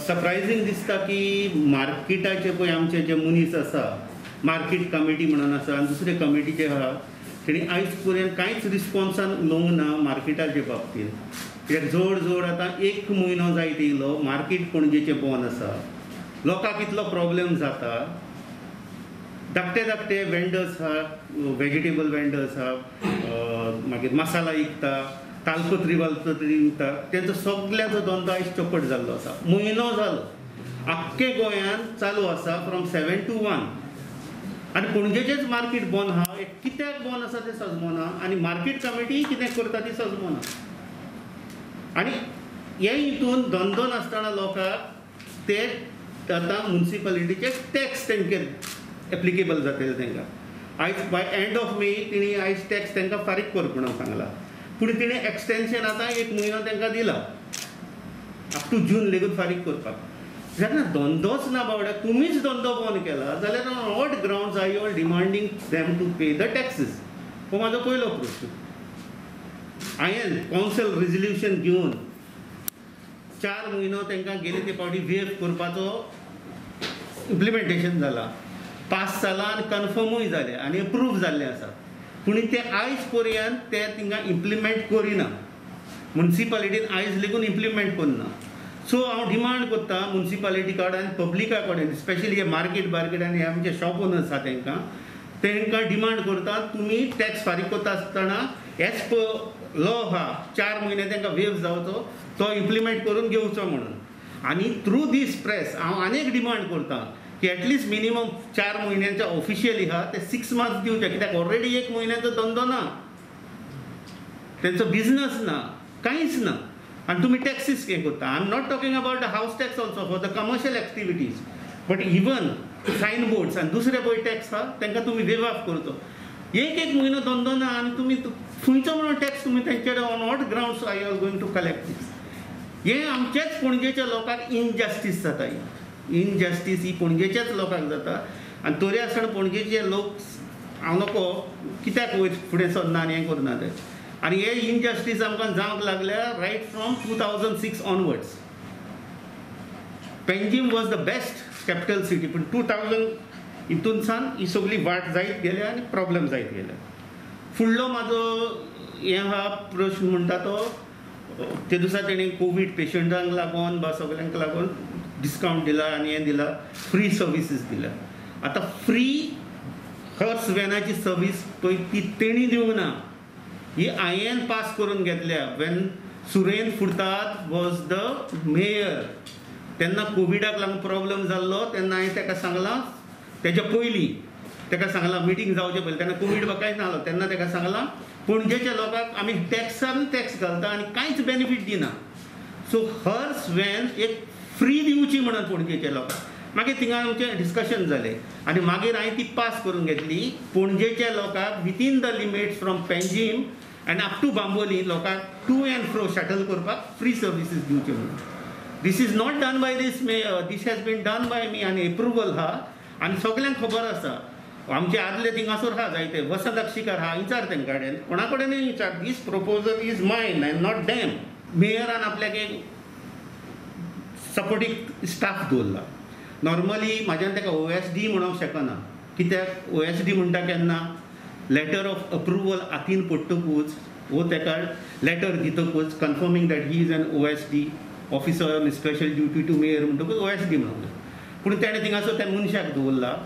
सरप्रायझींग दिसता की मार्केटाचे पळय आमचे जे मनीस आसा, मार्केट कमिटी म्हणून आसा आनी दुसरे कमिटीचे आहा, तेणी आयज पर्यंत कांयच रिस्पॉन्सान उलोवंक ना मार्केटाचे बाबतींत. कित्याक जवळ जवळ आतां एक म्हयनो जायत येयलो मार्केट पणजेचें बंद आसा, लोकांक इतलो प्रॉब्लेम जाता. धाकटे धाकटे वेंडर्स आहा, वेजिटेबल वेंडर्स आहा, मागीर मसाला विकता, तालपत्री वालपत्री विकता, तेंचो सगळ्यांचो धंदो आयज चौपट जाल्लो आसा. म्हयनो जालो आख्खे गोंयांत चालू आसा फ्रॉम 7 to 1 आनी पणजेचेच मार्केट बंद आहा. कित्याक बंद आसा तें सजमना आनी मार्केट कमिटी कितें करता ती सजमना. आनी हे हितून धंदो नासतना लोकांक ते आतां मुन्सिपालिटीचे टॅक्स तेंके एप्लिकेबल जातले तांकां. आयज बाय एंड ऑफ मे तिणी आयज टॅक्स तांकां फारीक कर म्हणून सांगला, पूण तिणें एक्सटेंशन आतां एक म्हयनो तांकां दिला अप टू जून लेगून फारीक करपाक. जेन्ना धंदोच ना बावड्या, तुमीच धंदो बंद केला जाल्यार on what grounds are you are demanding them to pay the taxes? हो म्हाजो पयलो प्रश्न. हांवें कावन्सील रेजोल्युशन घेवन 4 म्हयनो तांकां गेले ते फावटी वेव करपाचो इम्प्लिमेंटेशन जाला, पास जाला आनी कन्फर्मूय जालें आनी अप्रूव जाल्लें आसा, पूण ते आयज पर्यंत ते थिंगा इम्प्लिमेंट करिना, मुन्सिपालिटीन आयज लेगून इम्प्लिमेंट करना. सो हांव डिमांड करता मुन्सिपालिटी कडेन आनी पब्लिका कडेन, स्पेशली हे मार्केट बार्केट आनी हे आमचे शॉप ओनर्स आसा तांकां, तांकां डिमांड करता तुमी टॅक्स फारीक करता आसतना एज पर लॉ आहा 4 म्हयने तांकां वेव जावचो तो इम्प्लिमेंट करून घेवचो म्हणून. आनी थ्रू दीस प्रेस हांव आनीक डिमांड करता की एटलिस्ट मिनिमम 4 म्हयन्यांचे ऑफिशियली आहा ते 6 मंथ्स दिवचे, कित्याक ऑलरेडी 1 म्हयन्याचो धंदो ना, तेंचो बिजनस ना, कांयच ना, आनी तुमी टॅक्सीस हें करता. I am not talking about the house tax also for the commercial activities, but even sign boards आनी दुसरे पळय टॅक्स आहा तांकां तुमी वेव ऑफ करचो. एक एक म्हयनो धंदो ना आनी तुमी खंयचो म्हणून टॅक्स तुमी तेंचे on what grounds are you are going to collect this? हें आमचेच पणजेच्या लोकांक इनजस्टीस जाता, ही इनजस्टीस ही पणजेच्याच लोकांक जाता. आनी तरी आसतना पणजेचे लोक हांव नको कित्याक वयर फुडें सरना आनी हें करना ते. आनी हे इनजस्टीस आमकां जावंक लागल्या right from 2006 onwards. Panjim was the best capital city, पूण 2000 हितूनसान ही सगळी वाट जायत गेल्या आनी प्रॉब्लम जायत गेल्या. फुडलो म्हाजो हें आहा प्रश्न म्हणटा तो ते दिसा तेणी कोवीड पेशंटांक लागून वा सगल्यांक लागून डिस्कावंट दिला आनी हें दिला, फ्री सर्विसीस दिल्या. आतां फ्री हर्स व्हॅनाची सर्वीस पळय ती तेणी दिवंक ना, ही हांवें पास करून घेतल्या. When Suren Furtado was the mayor तेन्ना कोविडाक लागून प्रॉब्लम जाल्लो तेन्ना हांवें ताका सांगलां, तेज्या पयलीं ताका सांगलां मिटींग जावचे पयलीं, तेन्ना कोवीड बा कांयच नासलो, तेन्ना ताका सांगलां पणजेच्या लोकांक आमी टॅक्सान टॅक्स घालता आनी कांयच बेनिफीट दिना, सो हर्स व्हॅन एक फ्री दिवची म्हणून पणजेच्या लोकांक. मागीर थिंगा आमचें डिस्कशन जालें आनी मागीर हांवें ती पास करून घेतली पणजेच्या लोकांक within the limits from Panjim and up to Bambolim लोकांक टू एंड फ्रो शटल करपाक फ्री सर्विसीस दिवच्यो म्हणून. This is not done by this mayor, this has been done by me आनी एप्रुवल आहा आनी सगल्यांक खबर आसा. आमचे आदले थिंगासर आहा जायते, वसंत अक्षीकर आहा, विचार तेंका कडेन, कोणा कडेनूय विचार, this proposal is mine and not them. मेयरान आपल्याक एक सपोर्टींग स्टाफ दवरला. नॉर्मली म्हाज्यान ताका OSD म्हणूंक शकना, कित्याक OSD म्हणटा केन्ना लेटर ऑफ अप्रुवल हातीन पडटकूच वो ताका letter दितकूच confirming that he is an OSD officer on special duty to mayor म्हणटकूच OSD म्हणूंक जाय. पूण तेणें थिंगासर त्या मनशाक दवरला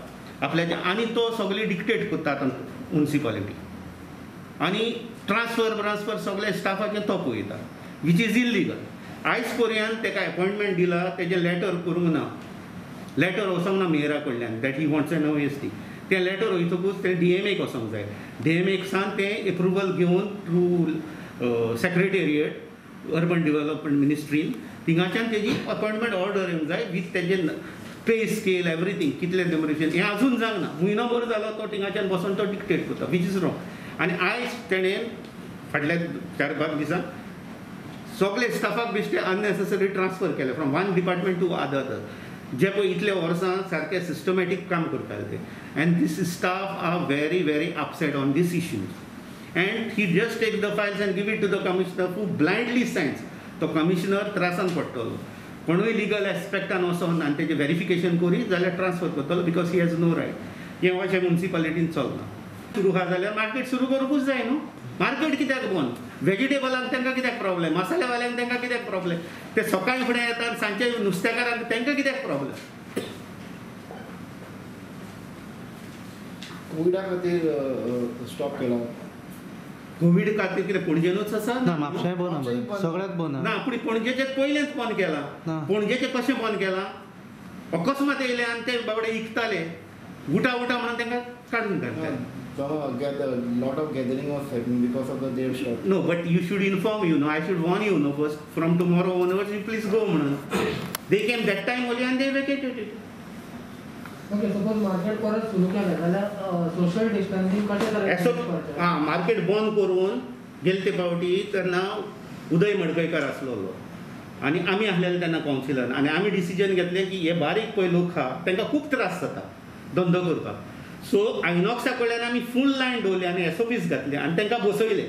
आपल्याच्या आनी तो सगळी डिक्टेट करता आतां मुन्सिपालिटी आनी ट्रान्सफर ब्रान्सफर सगळे स्टाफाचें तो पळयता, which is illegal. आयज पर्यंत ताका एपॉयंटमेंट दिला, तेजें लेटर करूंक ना, लेटर वचोंक ना मेयरा कडल्यान that he wants an OSD. तें लेटर वयतकूच तें DMA वचोंक जाय, DMA सान तें एप्रुवल घेवन थ्रू सेक्रेटेरिएट अर्बन डेवलपमेंट मिनिस्ट्रीन थिंगाच्यान तेजी अपॉयंटमेंट ऑर्डर येवंक जाय वीथ तेजें पे स्केल एवरीथींग कितलें नंबरेशन हें आजून जावंक ना. म्हयनो भर जालो तो थिंगाच्यान बसून तो डिक्टेट करता, which is wrong. आनी आयज तेणें फाटल्या 4-5 दिसां सगळे स्टाफाक बेश्टे अननेसेसरी ट्रान्सफर केले from one department to other, जे पळय इतले वर्सां सारके सिस्टमॅटीक काम करताले ते. And this staff are very very upset on this issues and he just take the files and give it to the commissioner who blindly signs. तो commissioner त्रासान पडटलो. कोणूय लिगल एस्पेक्टान वचोन आनी तेजें वेरिफिकेशन करीत जाल्यार ट्रान्सफर करतलो because he has no right. हें अशें मुन्सिपालिटीन चलना. सुरू आहा जाल्यार मार्केट सुरू करूंकूच जाय न्हू. मार्केट कित्याक बंद? वेजिटेबलांक तांकां कित्याक प्रॉब्लेम, मसाल्यावाल्यांक तांकां कित्याक प्रॉब्लेम, ते सकाळी फुडें येतात सांजचे नुस्तेकारांक तांकां कित्याक प्रॉब्लेम? कोविडा खातीर स्टॉप केला. कोवीड खातीर कितें पणजेनूच आसा ना? म्हापशांय बंद आहा, सगळ्याक बंद ना. पूण पणजेचें पयलेंच बंद केलां. पणजेचें कशें बंद केलां? अकस्मात येयले आनी ते बाबडे इकताले उठा उठा म्हणून तांकां काडून घातले. Lot of gathering was happening because of the their stop. No, but you should inform, you know, I should warn you know first from tomorrow onwards you please go म्हणून. They came that time only and they vacated it. Okay, suppose market परत सुरू केलें जाल्यार social distancing कशें तरेन? आं, market बंद करून गेले ते फावटी तेन्ना उदय मडकयकार आसलेलो आनी आमी आसलेले तेन्ना कावन्सिलर आनी आमी डिसिजन घेतलें की हे बारीक पळय लोक आहा तांकां खूब त्रास जाता धंदो करपाक. सो आयनॉक्सा कडल्यान आमी फूल लायन दवरली आनी एसओपीस घातले आनी तांकां बसयले.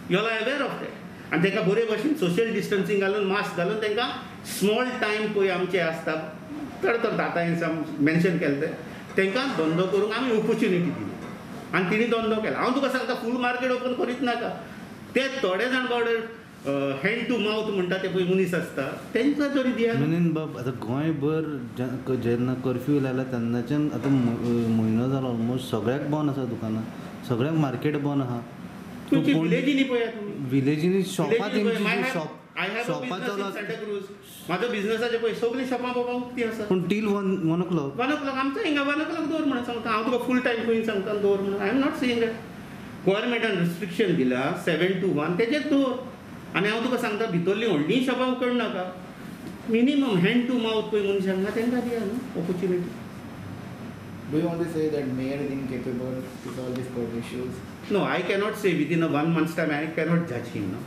You all are aware of that. आनी तांकां बरे भशेन सोशल डिस्टन्सिंग घालून मास्क घालून तांकां स्मॉल टायम पळय आमचे आसता तर तर दातां मेन्शन केलें तें तांकां धंदो करूंक आमी ऑपोर्च्युनिटी दिली आनी तिणी धंदो केला. हांव तुका सांगता फूल मार्केट ओपन करीत नाका. ते थोडे जाण बाबडे हँड टू मावथ म्हणटा ते पळय मनीस आसता तांकां तरी दिया. मिनीन बाब, आतां गोंयभर जेन्ना कर्फ्यू लायला तेन्नाच्यान आतां म्हयनो जालो ऑलमोस्ट सगळ्याक बंद आसा दुकानां, सगळ्याक मार्केट बंद आहा. विलेजींनी पळयात तुमी, विलेजींनी शॉपां शॉपां चालू आसा. म्हाजो बिजनसाचे पळय सगळीं शॉपां बाबा उक्ती आसा. पूण टील 1 o'clock 1 o'clock आमचो हिंगा 1 o'clock दवर म्हणून सांगता हांव तुका. फूल टायम खंय सांगता दवर म्हणून. I am not saying that. गव्हर्मेंटान रिस्ट्रिक्शन दिला 7 to 1 तेजेच दवर. आनी हांव तुका सांगता भितरलीं व्हडलीं शॉपां उकडनाका. मिनिमम हँड टू मावथ पळय मनशांक तांकां दिया न्हू opportunity. Do you want to say that mayor is incapable to solve these issues? No, I cannot say within a 1 month's time. I cannot judge him. No.